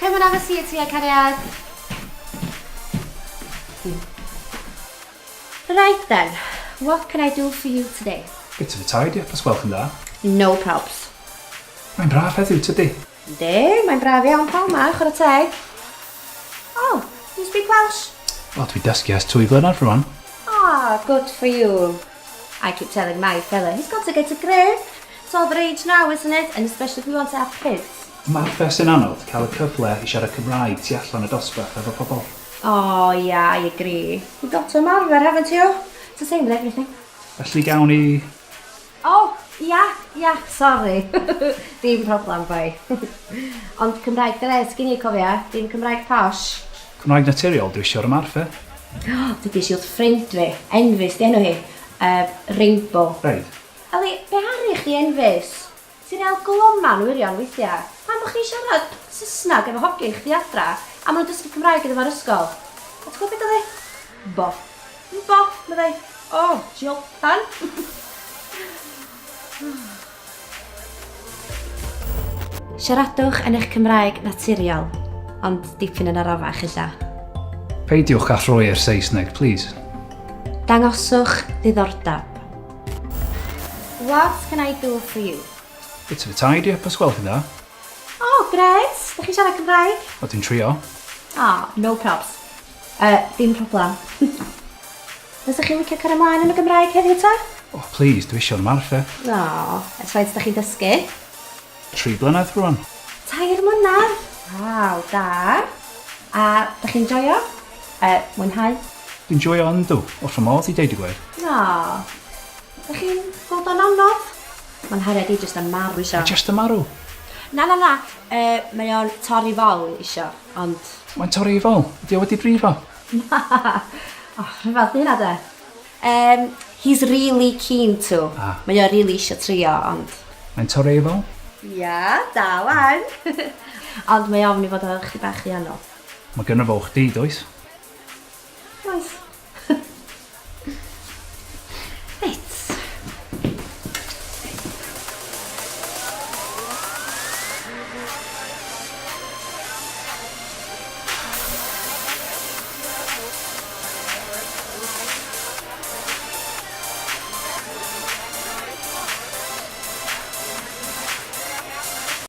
Come and have a seat here, cariad. Right then, what can I do for you today? Bit of a tidy up os gwelwch yn dda. No probs. Mae'n braf heddiw, tydi? Yndi, mae'n braf iawn pnawn 'ma, chwarae teg. Oh, you speak Welsh? Wel, dwi dysgu ers 2 flynedd rwan. Ah, good for you. I keep telling my fella he's got to get a grip. It's all the rage now, isn't it? And especially if we want to have kids. Ymarfer sy'n anodd, cael y cyfle i siarad Cymraeg tu allan y dosbarth efo pobl. Oh, yeah, I agree. You've got to ymarfer, haven't you? It's the same with everything. Felly gawn ni... Oh, ia, ia, sori. Dim problem, boi. Ond Cymraeg dre, sgin i, cofia. Dim Cymraeg posh. Cymraeg naturiol, dwi isio'r ymarfer. Dudis i wrth ffrind fi, Enfys 'di enw hi. Rainbow. Reit. Eli, be aru chdi Enfys? Ti'n real gloman wirion weithia. Pam bo chdi'n siarad Saesneg efo hogyn chdi adra a ma nhw'n dysgu Cymraeg iddo fo ar ysgol? A ti'n gwybod be doedd hi? Bo. Bo, meddai. O, jolpan. Siaradwch yn eich Cymraeg naturiol, ond dipyn yn arafach ella. Peidiwch â throi i'r Saesneg, plîs. Dangoswch ddiddordeb. What can I do for you? Bit of a tidy up os gwelwch yn dda. O, oh, gret! Da chi'n siarad Cymraeg? O, dwi'n trio. O, oh, no probs. Dim problem. Fysa chi'n licio cario mlaen yn y Gymraeg heddiw ta? O, oh, please, dwi eisiau'r ymarfer. O, oh, ers faint da chi'n dysgu? 3 blynedd rwan. 3 mlynedd? Waw, da. A da chi'n joio? Mwynhau? Dwi'n joio yndw, wrth fy modd i deud y gwir. O, da chi'n gweld o'n anodd? Mae'n nghariad i jyst yn marw isio. Mae jyst yn marw? Na, na, na. Mae o'n torri fol isio, ond... Mae'n torri ei fol? Ydy o wedi brifo? Na. O, rhyfedd di hynna de. He's really keen to. Ah. Mae o really isio trio, ond... Mae'n torri ei fol? Ia, da wan. Ond mae ofn i fod o chydig bach rhy anodd. Mae gynno fo chdi, does? Oes.